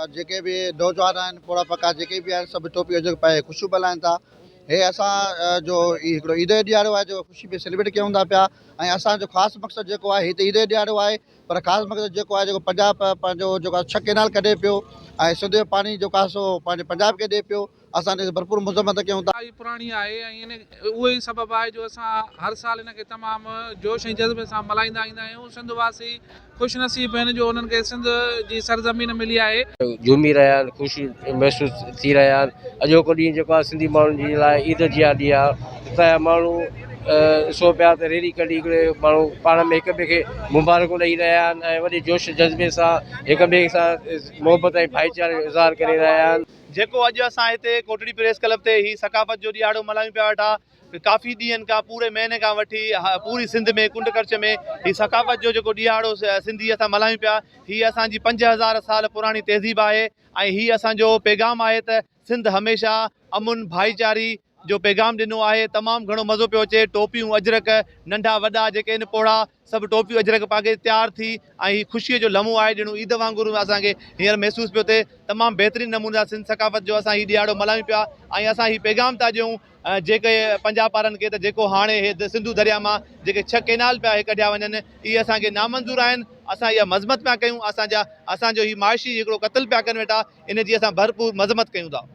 جيڪي به نوجوان آهن پوڙها پڪا جيڪي به آهن سڀ ٽوپي اجرڪ پائي خوشيون ملهائن ٿا هي اسان جو هي هڪڙو عيد جو ڏيهاڙو آهي جو خوشي ۾ سيلبريٽ ڪيون ٿا پيا ۽ اسان جو خاص مقصد جيڪو آهي هي ته عيد جو ڏيهاڙو آهي پر خاص مقصد جيڪو آهي جيڪو پنجاب پنهنجو جيڪو آهي ڇهه ڪينال ڪڍي پيو ۽ سنڌ جو پاڻي جيڪو آهي سو پنهنجي پنجاب کي ڏي پيو اسان ان جي ڀرپور مذمت ڪيون ٿا. ئي پراڻي آهي ۽ ان اهو ئي سبب آهي جو اسان هر سال ان کي تمام جوش ۽ جذبي سان ملهائيندا ايندا آهيون. سنڌ واسي خوش نصيب آهن جو انهن کي سنڌ جي سرزمين ملي آهي. جهومي رهيا آهن خوش محسوس ٿي رهيا آهن اڄوڪو ڏينهن جيڪو آهي سنڌي ماڻهن جي لاء عيد جيان ڏينهن آهي هتان جا ماڻهو ڏسو پيا ته ريلي ڪڍي هڪڙي ماڻهو پاڻ ۾ هڪ ٻئي کي مبارڪون ڏئي رهيا آهن ۽ وڏي جوش جذبي سان هڪ ٻئي سان محبت ۽ ڀائيچاري جو اظهار ڪري رهيا آهن. جيڪو اڄ اسان هتي ڪوٽڙي پريس ڪلب تي هي ثقافت جو ڏهاڙو ملهايون پيا ويٺا ڪافي ڏينهن کان پوري مهيني کان وٺي پوري سنڌ ۾ ڪنڊ ڪڙڇ ۾ هي ثقافت جو جيڪو ڏهاڙو سنڌي اسان ملهايون پيا هي اسان جي 5000 سال پراڻي تهذيب آهي ۽ هي اسان جو پيغام آهي ته سنڌ هميشه امن ڀائيچاري جو پيغام ڏنو آهي تمام گهڻو مزو پيو اچي ٽوپيون اجرڪ ننڍا وڏا جيڪي آهن پوڙها سڀ ٽوپيون اجرڪ پاڪي تيار ٿي ۽ هي خوشي جو لمحو آهي ڄڻو عيد وانگر اسان کي هينئر محسوس پيو ٿئي تمام بهترين نموني سان سنڌ ثقافت جو اسان هي ڏهاڙو ملهايون پيا ۽ اسان هي پيغام ٿا ڏيون جيڪي پنجاب وارن کي ته جيڪو هاڻي هي سنڌو دريا مان جيڪي ڇهه ڪينال پيا هي ڪڍيا وڃن اهي اسان کي نامنظور آهن اسان اها مذمت پيا ڪيون اسان جا اسان جو هي معاشي هڪڙو قتل پيا ڪن ويٺا ان جي اسان ڀرپور مذمت ڪيون ٿا.